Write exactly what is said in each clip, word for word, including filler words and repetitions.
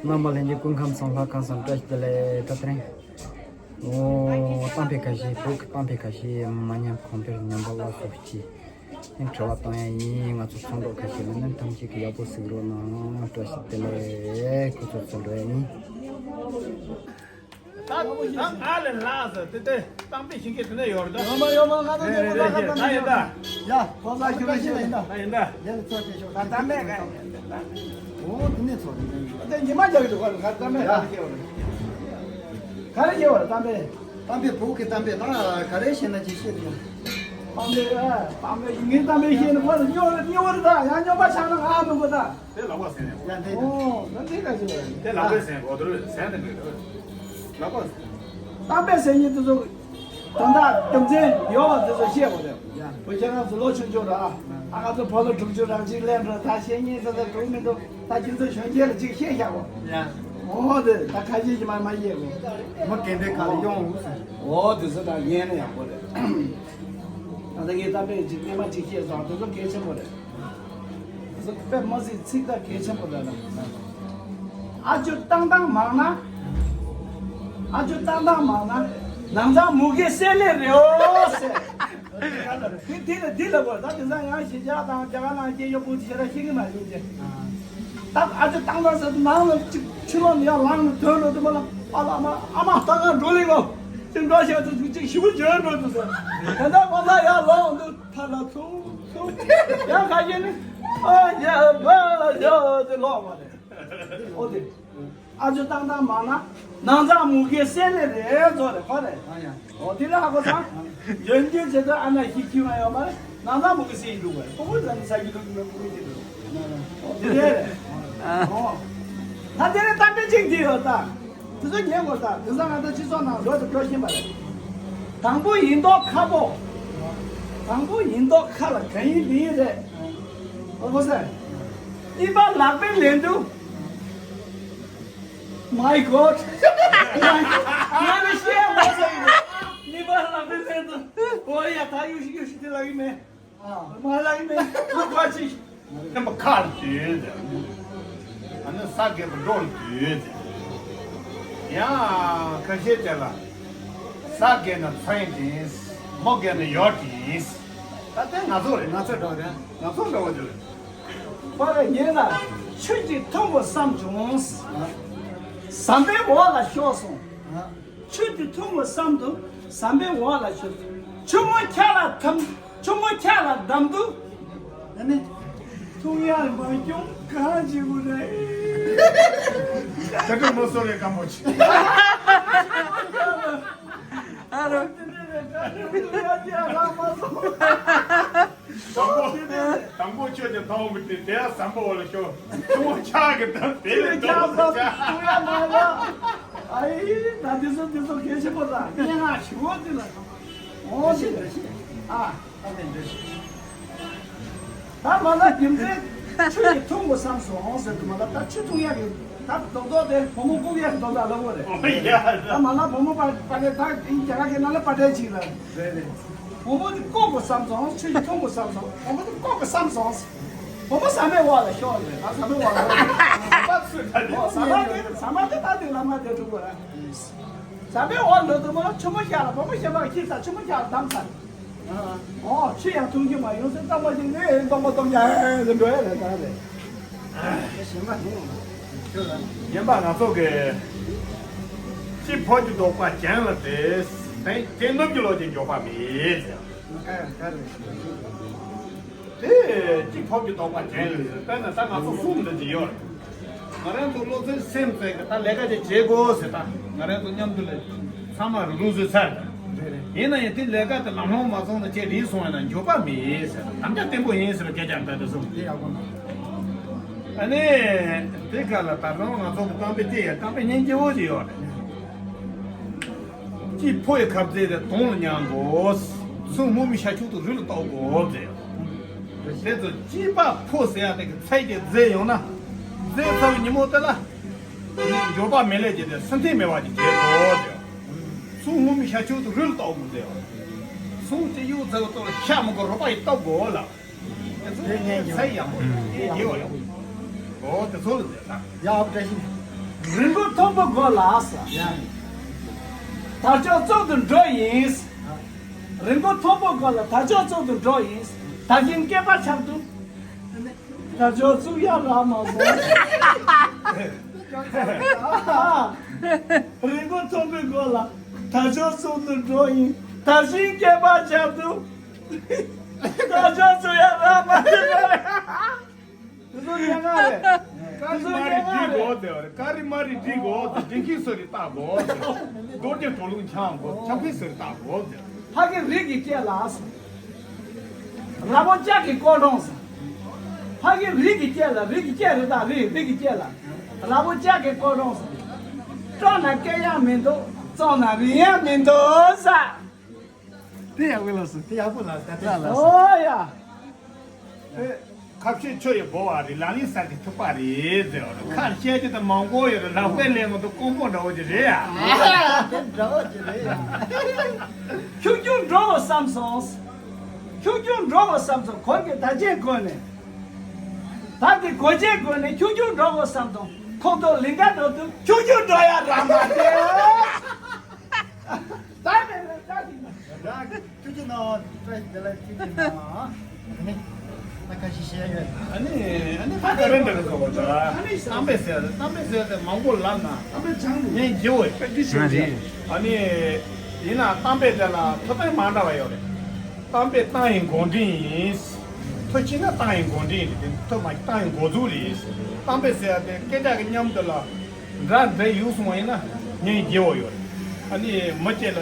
རྣམ་པ་ལྷན་རྒྱས་སྐུ་ཁམས་བཟང་། ལྷ་ཁམས་བཟང་། བཀྲ་ཤིས་བདེ་ལེགས། ད་དེ་རིང་། ཨོ། གཏམ་དཔེ་ཁ་ཤས། བོད་ཀྱི་གཏམ་དཔེ་ཁ་ཤས། མ་ཉམས་གོང་འཕེལ། ཉམས་པ་སླར་གསོ་གྱིས། ཨེ། དྲི་བ་བཏང་ཡ་ཡིན། ང་ཚོ་ཚོང་གྲོགས་ཁ་ཤས་ལ་ནི་ཐམས་ཅད་ཀྱིས་ཡག་པོ་གཟིགས་རོགས་གནང་། བཀྲ་ཤིས་བདེ་ལེགས། ཁོ་ཚོ་ཚོ་འགྲོ་ཡ་ཡིན། ད་ད་ཨ་ལེ་ལགས་ཟེར་དེ་དེ་གཏམ་དཔེ་ཤེས་མཁན་དེ་ནས་ཡོད་རེད་ད། ཡོད་མ་ཡོད་མ། ང་ཚོ་རེད་རེད་རེད། ད་ཡིན་ད། ཡ། ཁོ་ཚོ་ཤེས་མ་ཤེས་ལ་ཡིན་ད། ད་ཡིན་ད། ལས་ལ་ཚོགས་ཆེ་ཤོག་ད་གཏམ་དཔེ་ག་ཡིན་ད། འོ་དེ་ནས་ཚོགས་རེད། ད་ཉི་མ་རྒྱག་གི་འདུག་ག་ད་གཏམ་དཔེ་ག་རེ་ཤེས་བ་རེད། ག་རེ་ཤེས་བ་རེད་གཏམ་དཔེ། གཏམ་དཔེ་བོད་ཀྱི་གཏམ་དཔེ་ད་ག་རེ་ཤེས་ན་ཅི་ཤེས་རེད། གཏམ་དཔེ་ཨ། གཏམ་དཔེ་ཡིན་ངའི་གཏམ་དཔེ་ཤེས་ན་ཁོ་ལ་སྨྱོ་རེད་སྨྱོ་རེད་ད། ཡང་སྨྱོ་པ་ཆགས་ན་ང་མི་དགོས་ད། དེ་ལག་པ་ཟིན་ནས། ཡ་འདི་ད། ཨོ་ད་འདི་ག་ཞིག་རེད། དེ་ལག་པས་ཟིན་གོ་དུར་ཟིན་དེ་འདྲ་རེད། ལག་པ་ཟིན། གཏམ་དཔེ་ཟེར་མཁན་དེ་ཚོ་དོན་དག་རྒྱུ་མཚན་ཡོད་པ་དེ་ཚོ་བཤད་དགོས་རེད། ཡ། བུ་ཁྱེད་རང་ཚོ་ལོ་ཆུང་ཆུང་ར། ཨ་ང་ཚོ་ཕོ་ལོ་དྲུག་ཅུ་རང་གཅིག་ལེན་འགྲོ་ད་བཤད་མཁན་ཚོ་ད་དྲུག་མི་འདུག་ད་ཁྱེད་ཚོ་གཞོན་སྐྱེས་ལ་གཅིག་བཤད་བཞག་གོ། ཡ། ཨོ་དེ་ད་ཁ་ཤས་ཀྱིས་མ་མ་བཤད་གོ། མ་གན་པའི་ཁ་ལ་གཡོང་འུ་ཟེར། ཨོ་དེ་ཚོ་ད་ཉན་ན་ཡག་པོ་རེད། ད་ལྟ་ངས་གཏམ་དཔེ་གཅིག་སྔོན་མ་གཅིག་བཤད་སོང་། དེ་ཚོ་གལ་ཆེན་པོ་རེད། དཔེ་མ་སྲིད་ཚིག་ད་གལ་ཆེན་པོ་རེད་ལ། ཨ་ཇོ་བཏང་བཏང་མང་ན། ཨ་ཇོ་བཏང་བཏང་མང་ན། ནང་ཚང་མུ་གེ་བསད་ལེ་རེད་ཨོ་ཟེར། དེ་དེ་ལ་དེ་ལ་གོ་ད་དེང་སང་ཡང་གཞིས་ཆགས་དང་རྒྱ་གར་ནང་སྐྱེས་ཡོད་པོ་ཞེ་དྲག་ཤེས་ཀྱི་མ་རེད་ཅེ། ད་ཨ་ཇོ་བཏང་བཏང་ཟེར་དུས་ནང་ལ་གཅིག་ཕྱི་ལོགས་ནས་ཡར་ལངས་ནས་ཐོན་འགྲོ་དུས་མ་ལ་ཨ་ལ་ཨ་མ་ཨ་མ་ལྟ་ག་འགྲོ་ལེ་ལོ། ཅིག་འགྲོ་ཤག་ཚོ་ཅིག་ཞི་བོ་འཇོན་འགྲོ་དུས་ཟེར། དེ་འདྲ་ཁོ་ཚ་ཡར་ལོག་འདུག་ཐ་ལ་ཚུགས་ཚུགས། ཡང་ཁ་ཤས་ནི་ཨ་ཡ་བ་ཡ་དེ་ལོག་པ་རེད། ཨོ་དེ། ཨ་ཇོ་བཏང་བཏང་མང་ན་ནང་ཚང་མུ་གེ་བསད་ལེ་རེད་ཚོ་རེད་ཁོ་རེད། ཨ་ཡ། ཨོ་དེ་ལ་ཧ་གོ་ཚང་། ཡོན་ཏན་བྱེད་དུས་ཨ་ན་ཤི་ཁྱི་མ་ཡོད་མ་རེད། ནང་ཚང་མུ་གེ་བསད་ཡིན་འདུག་བས་ཕྲུ་གུ་ཚང་ནི་ས་ཁྱི་འདུག་གི་མེད་ཕྲུ་གུ་ཅིག་འདུག་ཨོ་དེ་རེད་རེད། ཨོ། ད་དེ་རེད་གཏམ་དཔེ་གཅིག་དེ་ཡོད་ད། དེ་ཚོ་ཉན་དགོས་ད། དེང་སང་ང་ཚོ་སྤྱི་ཚོགས་ནང་ལོག་ཏུ་འགྲོ་བཞིན་པ་རེད། དང་པོ་ཡིན་མདོག་ཁ་པོ། དང་པོ་ཡིན་མདོག་ཁ་ལ་གང་ཡིན་མི་ཡིན་རེད། ཨོ་ཟེར། གཉིས་པ་ལག་པས་ལེན་དུས། My God. ང་ནི་བཤད་མ་ཟེར་ཡིན། གཉིས་པ་ལག་པས་ལེན་དུས། ཨོ་ཡ་ད་གཡུག་ཤིག་གཡུག་ཤིག་དེ་ལ་ཡིན་མེད། མ་ལ་ཡིན་མེད། ཁ་ཅིག་ནམ་པ་ཁ་ལ་བྱེད་ཟེར། ཨ་ནི་ས་རྒས་པ་འགྲོ་ལ་བྱེད་ཟེར། ཡང་ཁ་ཤས་དེ་ལ་ས་རྒས་ན་ཚ་ཡིན་དྲིས། མོ་རྒས་ན་ཡོད་དྲིས། ད་ལྟའི་ང་ཚོ་རེད། ང་ཚོ་འདྲ་བ་རེད། ང་ཚོ་འདྲ་བ་རེད། ཁོ་རེ་ཉིན་ལ་ཆུ་གཅིག་འཐུང་དགོས་བསམ་བྱུང་། ཟམ་པའི་འོག་ལ་ཤོར་སོང་། ཆུ་དེ་འཐུང་དགོས་བསམ་དུས་ཟམ་པའི་འོག་ལ་ཤོར། ཆུ་མོ་འཁྱག་ལ་འཐམ། ཆུ་མོ་འཁྱག་ལ་བསྡམས་དུས། ཨ་ནི། འཐུང་ཡག་མ་བྱུང་གང་བྱེད་དགོས་རེད། ད་དུང་མོ་སོ་རེ་སྐམ་པོ་ཆེ། ཨ་རོ། དེ་ནས་རེད་ད་དུང་ཡ་ཡ་ལ་མ་སོང་། དང་པོ། དང་པོ་ཆོས་ཀྱི་མཐོང་གི་དེ་དེ་ཟམ་པ་འོག་ལ་ཤོར། ཆུ་བོ་ཆག་གི་དང་དེ་ལས་ཆུ་བོ་ཆག་ལྟོགས་སུ་ཆག་ཆག་ཨ་ཡི་ད་དེ་ཚོ་དེ་ཚོ་གལ་ཆེན་པོ་ར་སྙན་ངག་ཞུ་བོ་དེ་ལ་འོང་ཞིག་རེ་ཞིག་ཨ། ད་མ་ལ་རྒྱུ་མཚན་ཆུ་ཡི་འཐུང་དགོས་བསམ་སོང་ཟེར་དུས་མ་ལ་ད་ཆུ་འཐུང་ཡག་གི་ད་རྡོག་རྡོག་དེ་བུ་མོ་བཀུག་ཡག་གི་རྡོག་རྡོག་ལ་བོ་རེད། ད་མ་ལ་བུ་མོ་པ་པ་ལས་ད་རྒྱ་གར་གི་ནང་ལ་པ་ཏྲའི་ཅིག་ལ་རེད་རེད། བུ་མོ་དེ་བཀོག་དགོས་བསམ་སོང་། ཆུ་ཡི་འཐུང་དགོས་བསམ་སོང་། བུ་མོ་དེ་བཀོག་དགོས་བསམ་སོང་། བུ་མོ་ཟམ་པའི་འོག་ལ་ཤོར་རེད། ད་ཟམ་པའི་འོག་ལ་ཟམ་པ་ཚུད་ད་ཟམ་པ་དེ་ཟམ་པ་དེ་ད་དེ་ལ་མ་དེ་ཐུག་གོ་ར། ཟམ་པའི་འོག་འགྲོ་དུས་མ་ལ་ཆུ་མོ་ཤར་ལ་བུ་མོ་གཞན་པ་ཁྱེར་ས་ཆུ་མོ་ཤར་ལ་བསྡམས་ས། ཨོ་ཆུ་ཡང་འཐུང་རྒྱུ་མ་ཡོང་ཟེར་གཙང་མ་ཞིག་ནས་སྟོང་པ་སྟོང་རྒྱ་ཨེ་ཟེར་འགྲོ་ཡ་རེད་ད་རེད། ཡིན་པ་ང་ཚོ་གི་ཅི་ཕོ་རྒྱུ་དོགས་པ་ཅན་ལ་དེ་དེ་ནུབ་ཀྱི་ལོག་ཅིག་འཇོག་པ་མེད་ཟེར། དེ་ཅི་ཕོ་རྒྱུ་དོགས་པ་ཅན་ལ་ཟེར། དཔེར་ན་ད་ང་ཚོ་གསུམ་འདི་ཅི་ཡོད་རེད། ང་རང་ཚོ་བློ་རྩེ་སེམས་རྩེ་གི་ད་ལས་ཀ་ཅིག་བྱེད་དགོས་ཟེར། ད་ང་རང་ཚོ་མཉམ་དུ་ལས་ཚང་མ་རུ་རུ་བཟོས་ཚར། ཡིན་ན་ཡང་དེ་ལས་ཀ་དེ་ལམ་ལྷོང་མ་སོང་ན་ཁྱེད་རིག་སོང་ཡིན་ན་འགྱོད་པ་མེད་ཟེར། དམ་བཅའ་བརྟན་པོ་ཡིན་ཟེར་བ་སྐད་ཆ་འདྲ་དེ་གསུངས། དེ་ཡག་པོ་འདུག་ཨ་ནི་དེ་ག་ལ་ད་རང་ང་ཚོ་གི་རྐང་པའི་ལྟེ་ཡ་རྐང་པའི་སྙིང་རྗེ་བོ་ཞིག་ཡོད་རེད། ཅི་ཕོ་ཡི་ཁབ་རྩེ་དེ་དོང་ལ་མྱང་དགོས། ཚུར་སྔོན་མོའི་ཤ་ཆུ་དུ་རུལ་ལ་གཏོགས་དགོས་ཟེར། དེ་ཚོ་སྐྱེས་པ་ཕོ་ཟེར་ཡ་དེ་གི་ཚད་ཀྱིས་རྫས་ཡོང་ན། རྫས་ཚ་བའི་ཉིན་མོ་དེ་ལ། འགྱོད་པ་མེད་ལས་ཀྱི་དེ་སུན་ཐིག་མེད་པ་ཅིག་བྱེད་དགོས་ཟེར། ཚུར་སྔོན་མོའི་ཤ་ཆུ་དུ་རུལ་ལ་གཏོགས་དགོས་ཟེར། ཚུར་དེ་གཡུག་ཚ་བའི་ཐོག་ལ་ཤ་མི་དགོས་རོགས་པ་ཡིས་གཏོགས་དགོས་ལ། དེ་ཚོ་ཚད་ཡག་པོ་དེ་ཡོད་ཡོད། ཨོ་དེ་ཚོ་ལ་ཟེར་ན། ཡ་ཨོ་བཀྲ་ཤིས། རི་མགོ་མཐོན་པོ་སྒོ་ལ་ཟེར། ཡ། དར་ལྕོག་བཙུགས་ཏུ་འགྲོ་ཡིན། རི་མགོ་མཐོན་པོ་སྒོ་ལ་དར་ལྕོག་བཙུགས་ཏུ་འགྲོ་ཡིན། དར་ཤིང་སྐེད་པ་ཆག་ཏུ། དར་ལྕོག་བཙུགས་ཡ་རག་མ་སོང་། རི་མགོ་མཐོན་པོའི་སྒོ་ལ་དར་ལྕོག་བཙུགས་ཏུ་འགྲོ་ཡིན། དར་ཤིང་སྐེད་པ་ཆག་ཏུ། དར་ལྕོག་བཙུགས་ཡ་རག་མ་སོང་། དེ་ཚོ་སྙན་ངག་རེད། ཀ་རི་མ་རི་འབྲི་དགོས་དེ་བ་རེད། ཀ་རི་མ་རི་འབྲི་དགོས་དེ། འབྲི་མཁན་སུ་རེད་ལྟ་དགོས་དེ། རྡོ་རྗེ་གྲོ་ལུང་འཆང་དགོས། འཆང་མཁན་སུ་རེད་ལྟ་དགོས་དེ། ཕ་གི་རིགས་ཀྱི་སྐད་ལ་སོ། ར་བོ་ལྕགས་ཀྱི་སྐོར་གྲོང་ཟེར། ཕ་གི་རིགས་ཀྱི་སྐད་ལ། རིགས་ཀྱི་སྐད་རེད་ད། རིགས་རིགས་ཀྱི་སྐད་ལ། ར་བོ་ལྕགས་ཀྱི་སྐོར་གྲོང་ཟེར། སྤྲོ་ན་སྐད་ཡང་མི་འདུག་བཙོང་ན་རིན་ཡང་མི་འདུག་ཟེར། དེ་ཡག་པོ་ལགས་སོ། དེ་ཡག་པོ་ལགས་ད་ལྟ་ལགས་སོ། ཨོ་ཡ། ཁ་ཤས་ཆོས་ཡི་འབོ་བ་རེད། ལག་ལེན་གསར་གྱི་ཐུབ་པ་རེད་ཟེར་བ་རེད། ཁ་བཤད་རྒྱུ་དང་མང་པོ་ཡོད་རེད། ལག་པས་ལེན་མི་འདུག་ཀོང་པོ་འདྲ་བོ་ཅིག་རེད་ཡ། དེ་འདྲ་བོ་ཅིག་རེད་ཡ། ཁྱུག་ཁྱུག་འགྲོ་བསམ་སོང་། ཁྱུག་ཁྱུག་འགྲོ་བསམ་སོང་། གོར་གྱི་དར་ཆེན་གོན་ནས། དར་གྱི་གོ་ཆེན་གོན་ནས་ཁྱུག་ཁྱུག་འགྲོ་བསམ་སོང་། ཁོག་ཏོ་ལིང་ག་འགྲོ་དུས་ཁྱུག་ཁྱུག་འགྲོ་ཡ་རག་མ་སོང་། ད་ནས་ལས་ཀ་ཞིག་ན། ར་ཐུགས་རྗེ་གནང་། བཀྲ་ཤིས་བདེ་ལེགས། ཐུགས་རྗེ་གནང་། ཨ་ནི་ད་ཁ་ཤས་བཤད་ཡོད། ཨ་ནི་ཨ་ནི་ད་ག་རེ་འདྲ་རེད་ཟེར་བ་ད། ཨ་ནི་གཏམ་དཔེ་ཟེར། གཏམ་དཔེ་ཟེར་ཏེ་མང་པོ་ལབ་ན་གཏམ་དཔེ་ཆང་ངས་བགྱི་འོས། ཨ་ནི་ཡིན་ན་གཏམ་དཔེ་དེ་ལ་ཐོ་རྟགས་མ་འདྲ་བ་ཡོད་རེད། གཏམ་དཔེ་གཏམ་ཡི་མགོ་འདྲེན་ཡིན། ཐོ་ཕྱིན་ན་གཏམ་ཡི་མགོ་འདྲེན་རེད། ཐོ་མ་གཏམ་ཡི་མགོ་འཛུགས་རེད། གཏམ་དཔེ་ཟེར་ཡ་དེ་སྐད་ཆ་གི་མཉམ་དུ་ལ། འདྲ་འདྲ་ཡོད་སོང་བ་ཡིན་ན་ངས་བགྱི་བ་ཡོད་རེད། ཨ་ནི་མི་གཅིག་ལ་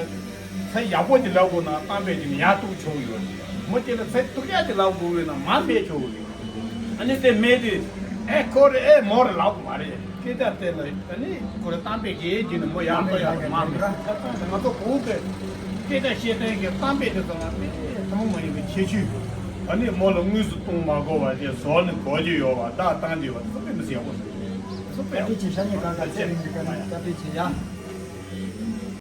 ཚིག་ཡག་པོ་ཅིག་ལབ་དགོས་ན་གཏམ་དཔེ་ཅིག་ནས་ཡར་གཏུག་ཆོག་གི་ཡོད་རེད། མི་གཅིག་ལ་ཚིག་སྡུག་ཅག་ཅིག་ལབ་དགོས་ཡོད་ན་མར་སྨད་ཆོག་གི་ཡོད་རེད། ཨ་ནི་དེ་སྨད་དུས་ཨེ་ཁོ་རེ་ཨེ་མོ་རེ་ལབ་དགོས་མ་རེད། སྐད་ཆ་དེ་ལ་ཨ་ནི་ཁོ་རེ་གཏམ་དཔེ་གས་བགྱིས་ནས་མོ་ཡར་གཏུག་ཡག་རེད་མར་སྨད། ང་ཚོ་གོང་དུ་སྐད་ཆ་བཤད་མཁན་གྱི་གཏམ་དཔེ་དེ་ཚོ་ལ་དཔེ་ཐུན་མོང་མ་ཡིན་པའི་ཁྱད་ཆོས། ཨ་ནི་མོ་ལ་དངོས་སུ་གཏོང་མ་དགོས་པ་དེ་ཟོག་ནི་གོ་རྒྱུ་ཡོད་པ་བདག་བཏང་རྒྱུ་ཡོད་པ་དེ་ཚོ་དཔེ་མི་སྲིད་ཡག་པོ་རེད། དཔེ་ཡག་པོ་རེད། ཚེ་རིང་གི་བཀའ་དྲིན་ཆེ་ཡ།